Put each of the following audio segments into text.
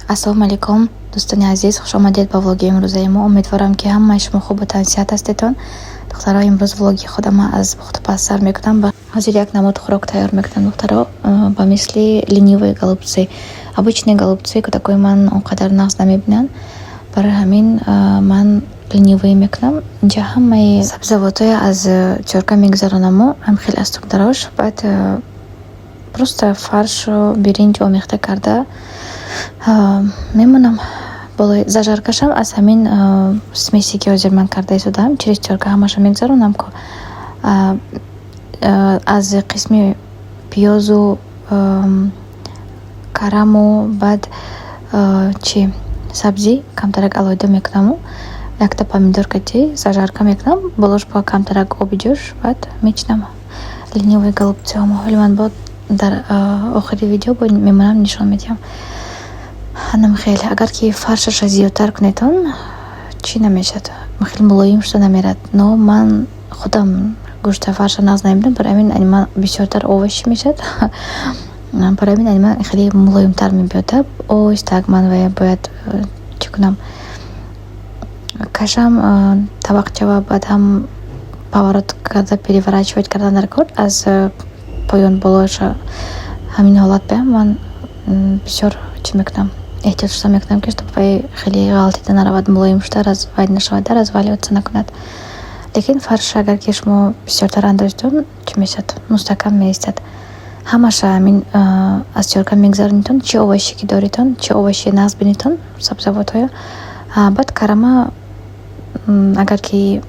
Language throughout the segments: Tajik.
Ассалому алайкум, дӯстони азиз, хушомадед ба влоги имрӯзаи мо. Умедворам, ки ҳамаи шумо хубу тансиҳат ҳастедон. Духтаро, имрӯз влоги худама аз пухтупаз сар мекунам. Ҳозир як намуд хӯрок тайёр мекунам, духтаро, ба мисли ленивые голубцы. Обычные голубцы кӯдакои ман он қадар нағз намебинанд, барои ҳамин ман ленивые мекунам. Инҷа ҳамаи сабзавотҳое аз тёрка мегузаронаму ҳам хеле аз тукдарош, баъд просто фаршу биринҷ омехта карда мемонам. Болои зажаркашам аз ҳамин смеси, ки ҳозир ман карда истодаам, через тёрка ҳамаша мегузаронам ку, аз қисми пиёзу караму, баъд чи сабзӣ камтарак алоҳида мекунаму якта помидор кати зажарка мекунам, болош бо камтарак оби ҷӯш, баъд мечинам ленивые голубцыҳомо. Ҳоли ман бо дар охири видео мемонам, нишон медиҳам. Ҳанам хеле, агар ки фаршаша зиёдтар кунедон, чӣ намешавад, хеле мулоим шуда намерад. Но ман худам гӯшта фарша нағз намебинам, барои ҳамин ман бисёртар овощи мешавад, барои ҳамин ман хеле мулоимтар мебиёд. Оҳистак ман бояд чӣ кунам, кашам табақчава, баъд ҳам поворот карда, переворачивать кардан дар кор аз поён болоша. Ҳамин ҳолат баям ман бисёр чӣ мекунам, эҳтиёт шуда мекунам, ки чтоб вай хеле ғалтида наравад, мулоим шуда вай нашавад, разваливаться накунад. Лекин фарш агар ки шумо бисёртар андозитон, чӣ мешавад, мустаҳкам меистад. Ҳамаша ҳамин аз тёрка мегузаронитон, чӣ овоще ки доритон, чӣ овощи нағз бинитон, сабзавотҳоя. Баъд карама, агар ки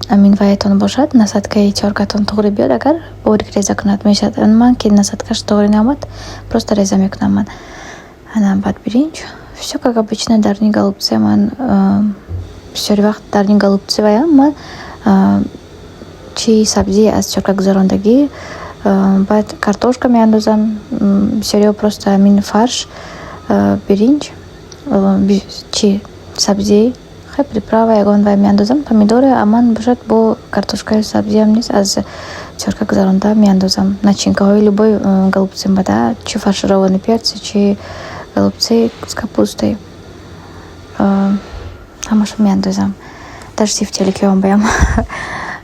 ҳамин ваятон бошад, насадкаи тёркатон туғри биёд, агар борик реза кунад, мешавад. Ман ки насадкаш туғри наомад, просто реза мекунам ман. Ана, баъд биринҷ, всё как обычно. Даруни голубцы ман бисёри вақт даруни голубцы ваям ман чӣ сабзӣ аз тёрка гузарондагӣ, баъд картошка меандозам. Бисёриҳо просто ҳамин фарш, биринҷ, чӣ сабзӣ, хай, приправа ягон вай меандозам, помидоры, а ман бошад бо картошкаю сабзиам низ аз тёрка гузаронда меандозам. Начинкаҳои любой голубцы бада, чӣ фаршированный перцы, чӣ голубцы с капустой, ҳамашо меандозам, даже тефтеликиам баям.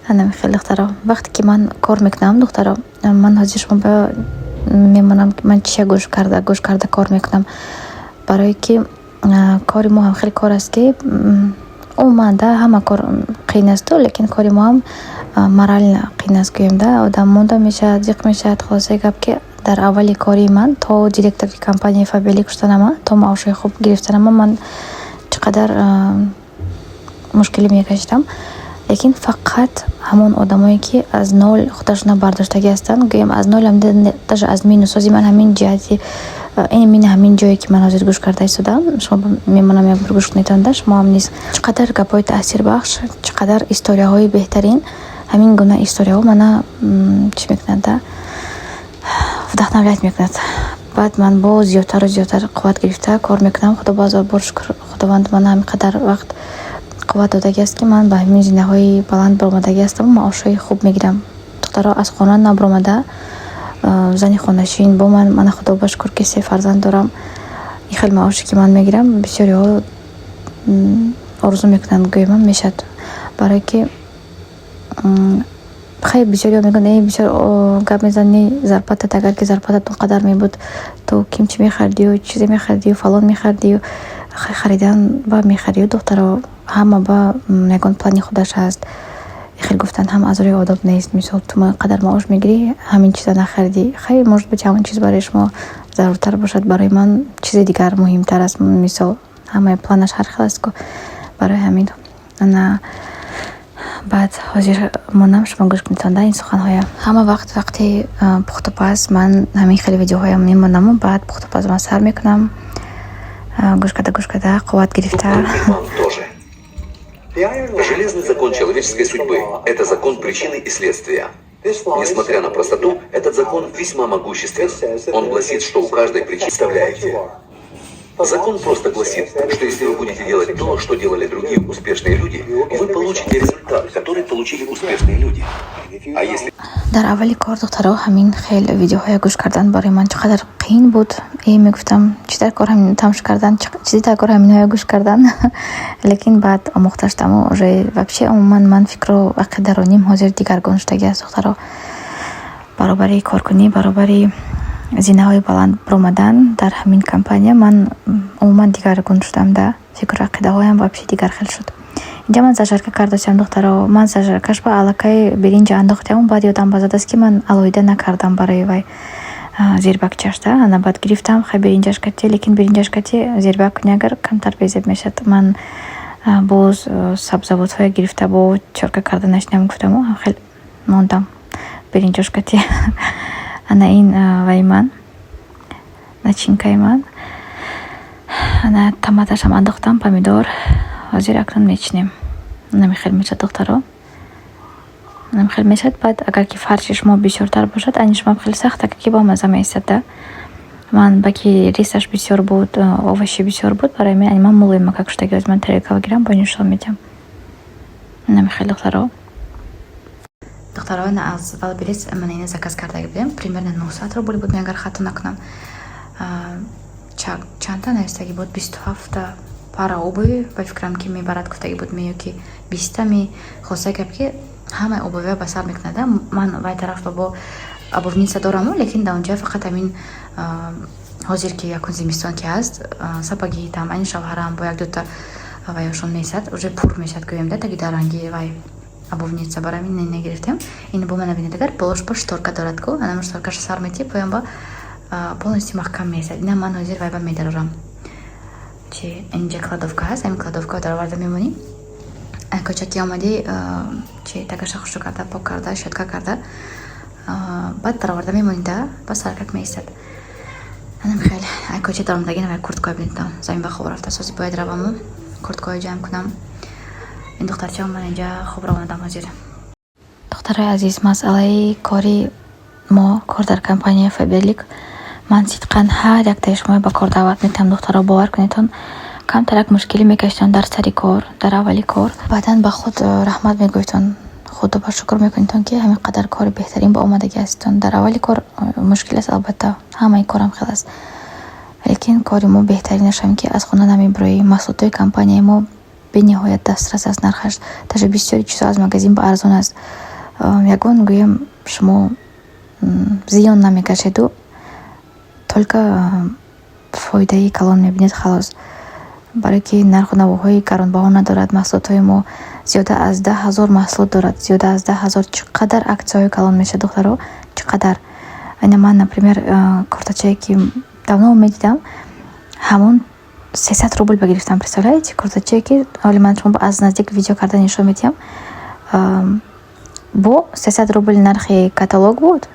Ана, хеле, духтаро, вақте ки ман кор мекунам, духтаро, ман ҳозир шумо мемонам, ки ман чия гӯш карда кор мекунам, барое ки кори мо ҳам хеле кор аст, ки умуман да ҳама кор қиин асту, лекин кори мо ҳам морально қиин аст, гӯем да, одам монда мешавад, зиқ мешавад. Хулосаи гап, ки дар аввали кори ман то директори компанияи Фаберлик шуданама, то маошҳои хуб гирифтанама ман чӣ қадар мушкилӣ мекашидам. Лекин фақат ҳамон одамое, ки аз ноль худашона бардоштагӣ ҳастанд, гӯем, аз ноль, даже аз минус. Ҳозир ман ҳамин ҷиҳати ин ҳамин ҷое, ки ман ҳозир гӯш карда истодам, шумо мемонам, як бор гӯш кунедонда шумоам низ, чӣ қадар гапҳои таъсирбахш, чӣ қадар историяҳои беҳтарин. Ҳамин гуна историяҳо мана чӣ мекунад да, вдохновлять мекунад. Баъд ман боз зиёдтару зиёдтар қувват гирифта кор мекунам. Худо ҳазор бор шукр, Худованд мана ҳамин қадар вақт қувват додагӣ аст, ки ман ба ҳамин зинаҳои баланд баромадагӣ ҳастаму маошҳои хуб мегирам. Духтаро, аз хона набаромада, зани хонашин бо ман, мана, Худо ба шукр, ки се фарзанд дорам. Ин хел маоше, ки ман мегирам, бисёриҳо орзу мекунанд, гӯем, мешавад, барое ки хеле бисёриҳо мегӯянд: «Э, бисёр гап мезанӣ, зарплатат, агар ки зарплатат он қадар мебуд, ту ким чӣ мехаридию, чизе мехаридию, фалон мехаридию». Харидан ба мехарию, духтаро, ҳама ба ягон плани худаш ҳаст. Хел гуфтан ҳам аз рӯи одоб нест. Мисол, ту қадар маош мегирӣ, ҳамин чиза нахаридӣ. Хай, может быть, ҳамон чиз барои шумо заруртар бошад, барои ман чизи дигар муҳимтар аст. Мисол, ҳамаи планаш ҳар хел аст ку, барои ҳамин. Ана, баъд ҳозир монам, шумо гӯш кунедонда ин суханҳоя. Ҳама вақт вақти пухтупаз ман ҳамин хеле видеоҳоям мемонаму баъд пухтупаз ман сар мекунам, гӯш карда, гӯш карда, қувват гирифта. Железный закон человеческой судьбы – это закон причины и следствия. Несмотря на простоту, этот закон весьма могуществен. Он гласит, что у каждой причины, представляете. Закон просто гласит, что если вы будете делать то, что делали другие успешные люди, вы получите результат, который получили успешные люди. А если Дар аввали кор, духтаро, ҳамин хел видеоҳоя гӯш кардан барои ман чӣ қадар қиин буд. Э, мегуфтам, чӣ дар кор ҳамин тамошо кардан, чизи дар кор ҳаминҳоя гӯш кардан. Лекин баъд омӯхта шудаму уже вообще умуман ман фикру ақидароним ҳозир дигаргун шудагӣ аст, духтаро. Баробари коркунӣ, баробари зинаҳои баланд баромадан дар ҳамин компания ман умуман дигаргун шудам да, фикру ақидаҳоям вообще дигар хел шуд. Инҷа ман зажарка кардастам, духтаро. Ман зажаркаш ба аллакай биринҷа андохтам, баъд ёдам базадааст, ки ман алоҳида накардам барои вай зирбакчашда. Ана баъд гирифтам, хай, биринҷаш кати, лекин биринҷаш кати зирбак кунӣ агар, камтар безеб мешавад. Ман боз сабзавотҳое гирифта, бо чорка карда нашинам гуфтаму хел мондам биринҷош кати. Ана ин ваи ман, начинкаи ман. Ана томаташам андохтам, помидор. Ҳозир акнун мечинем. Намихел мешавад, духтаро, намихел мешавад. Баъд агар ки фарши шумо бисёртар бошад, ани шумо хеле сахт, ки бомазза меистад да. Ман баки рисаш бисёр буд, овощи бисёр буд, барои ҳамин ани ман мулоимакак шуда гирифт. Ман тарелкаро гирам, бо нишон медиҳам. Намихел, духтаро. Духтаро, аз Вайлдберриз ман ина заказ карда будем, примерно 900 рубл буд, агар хато накунам. Чандта навистагӣ буд? 27-та пара обуви ба фикрам, ки мебарад гуфтагӣ буд, ме ё ки 20-та ми. Хулоса гап, ки ҳамаи обувиҳо ба сар мекунад. Ман вай тараф бо обувница дораму, лекин дар онҷа фақат ҳамин ҳозир, ки якун зимистон ки ҳаст, сапоги там ани шавҳарам бо як дута вайошон месад, уже пур мешад гӯем да, таги даранги вай обувница. Барои ҳамин нагирифтем. Ин бо мана бинед, агар болош ба шторка дорад ку, анам шторкаша сар метӣ, поён ба полностью маҳкам месад. Ина ман ҳозир вай ба медарорам, чи инҷа кладовка ҳаст, ҳамин кладовка дароварда мемонӣ. Коча ки омадӣ, чи тагаша хушрӯ карда, пок карда, щётка карда, баъд дароварда мемонӣ да, ба саркак меистад. Анам хеле ай коча даромадаги навай курткаҳо бинедам, замин ба хоб рафта сози. Бояд раваму курткаҳои ҷамъ кунам. Ин духтарчаам ман инҷа хоб равонадам ҳозир. Духтарои азиз, масъалаи кори мо, кор дар компанияи Фаберлик, ман сидқан ҳар яктаи шуморо ба кор даъват метиҳам. Духтаро, бовар кунедтон, камтарак мушкилӣ мекашидон дар сари кор, дар аввали кор, баъдан ба худ раҳмат мегӯедтон, худо ба шукр мекунедтон, ки ҳамин қадар кори беҳтарин ба омадагӣ ҳаститон. Дар аввали кор мушкил аст, албатта, ҳамаи корам хел аст, лекин кори мо беҳтаринаш ҳамин, ки аз хона намебироӣ. Маҳсулотҳои компанияи мо бениҳоят дастрас аст нархаш, даже бисёри чизҳо аз магазин ба арзон аст. Ягон гӯем, шумо зиён намекашеду, только фоидаи калон мебинед, халос. Барое ки нарху навоҳои гаронбаҳо надорад маҳсулотҳои мо. Зиёда аз 10 000 маҳсулот дорад, зиёда аз 10 000. Чӣ қадар аксияҳои калон мешавад, духтаро, чӣ қадар! Ина ман, например, куртачае, ки давно медидам, ҳамон 300 рубл ба гирифтам. Представляете, куртачае, ки ҳоли ман шумо аз наздик видео карда нишон медиҳам, бо 300 рубл нархи каталог буд,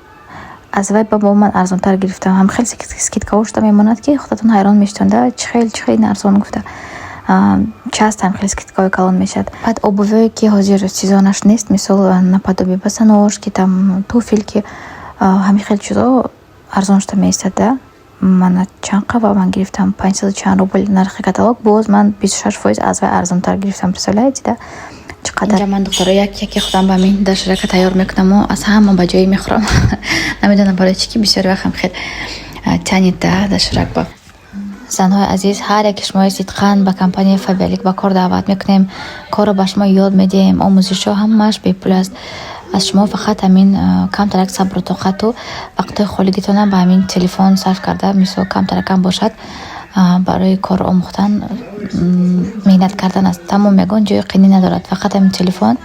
аз вай ба ман арзонтар гирифтам. Ҳам хеле скидкаҳо шуда мемонад, ки худатон ҳайрон мешавед да, чӣ хел, чӣ хел арзон гуфта. Часто ҳам хеле скидкаҳои калон мешавад. Баъд обувиҳое, ки ҳозир сезонаш нест, мисол наподобие босоножки, там туфельки, ҳамин хел чизо арзон шуда меистад да. Мана чанд қава ман гирифтам, 500 чанд рубл нархи каталог, боз ман 26% аз вай арзонтар гирифтам. Представляете да, чӣ қадар! Инҷа ман, духтаро, як яке худам ба ҳамин доширака тайёр мекунаму аз ҳама ба ҷое мехӯрам. Намедонам барои чӣ, ки бисёри вақт ҳам хел тянет да доширак ба. Занҳои азиз, ҳар яке шумои сидқан ба компанияи Фаберлик ба кор даъват мекунем. Корро ба шумо ёд медиҳем, омӯзишҳо ҳамааш бепул аст. Аз шумо фақат ҳамин камтарак сабру тоқату вақтҳои холигитонам ба ҳамин телефон сарф карда, мисол, камтаракам бошад, барои кор омӯхтан меҳнат кардан аст, тамом. Ягон ҷои қинӣ надорад. Фақат ҳамин телефон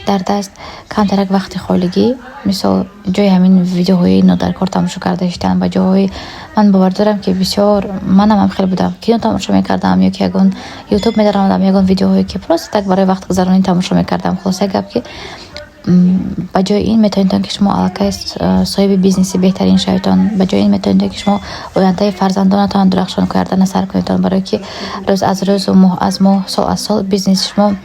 дар даст, камтарак вақти холигӣ, мисол, ҷои ҳамин видеоҳои нодаркор тамошо карда шидан, ба ҷоҳои ман бовар дорам, ки бисёр манам ҳам хеле будам, кино тамошо мекардам ё ки ягон Ютуб медаромадам, ягон видеоҳое, ки просто так барои вақтгузаронӣ тамошо мекардам. Хулоса гап, ки ба ҷои ин метавонедон, ки шумо аллакай соҳиби бизнеси беҳтарин шаведон. Ба ҷои ин метавонедон, ки шумо ояндаи фарзандонатон дурахшон кардана сар кунедон, барое ки рӯз аз рӯзу моҳ аз моҳ, сол аз сол бизнеси шумо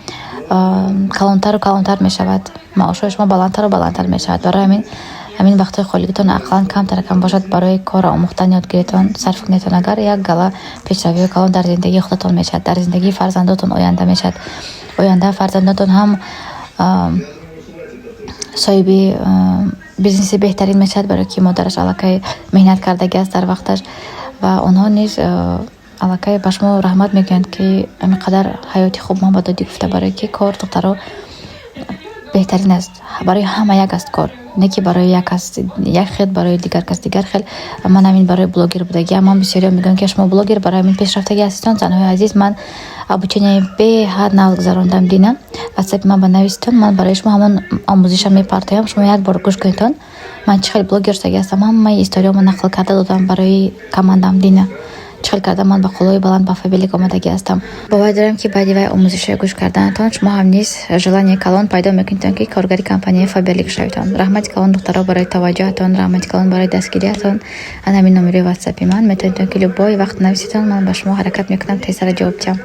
калонтару калонтар мешавад, маошҳои шумо баландтару баландтар мешавад. Барои ҳамин Ҳамин вақтҳои холигитон ақаллан камтаракам бошад, барои корро омӯхтан, ёд гиритон сарф кунедтон. Агар як гала пешравиҳои калон дар зиндагии худатон мешавад, дар зиндагии фарзандотон оянда мешавад. Оянда фарзандотон ҳам соҳиби бизнеси беҳтарин мешавад, барое ки модараш аллакай меҳнат кардагӣ аст дар вақташ, ва онҳо низ аллакай ба шумо раҳмат мегӯянд, ки ҳамин қадар ҳаёти хуб ман ба додӣ гуфта. Барое ки кор, духтаро, беҳтарин аст. Барои ҳама як аст кор, не ки барои як кас як хел, барои дигар кас дигар хел. Ман ҳамин барои блогер будагиам, ман бисёриҳо мегӯянд, ки шумо блогер, барои ҳамин пешрафтагӣ ҳаститон. Занҳои азиз, ман обучение беҳад нав гузарондам. Дина ватсапи ман ба нависитон, ман барои шумо ҳамон омӯзиша мепартоям. Шумо як бор гӯш кунедтон, ман чӣ хел блогер шудагӣ ҳастам. Ҳамаи историямо нақл карда додам барои командам. Дина чӣ хел карда ман ба қуллаҳои баланд, ба Фаберлик омадагӣ ҳастам. Бовар дорам, ки баъди вай омӯзишҳои гӯш карданатон шумо ҳам низ желание калон пайдо мекунедтон, ки коргари компанияи Фаберлик шаведтон. Раҳмати калон, духтаро, барои таваҷҷӯҳатон, раҳмати калон барои дастгириятон. Ана ҳамин номерои ватсапи ман, метавонедтон, ки любой вақт нависитон, ман ба шумо ҳаракат мекунам тезтара ҷавоб диҳам.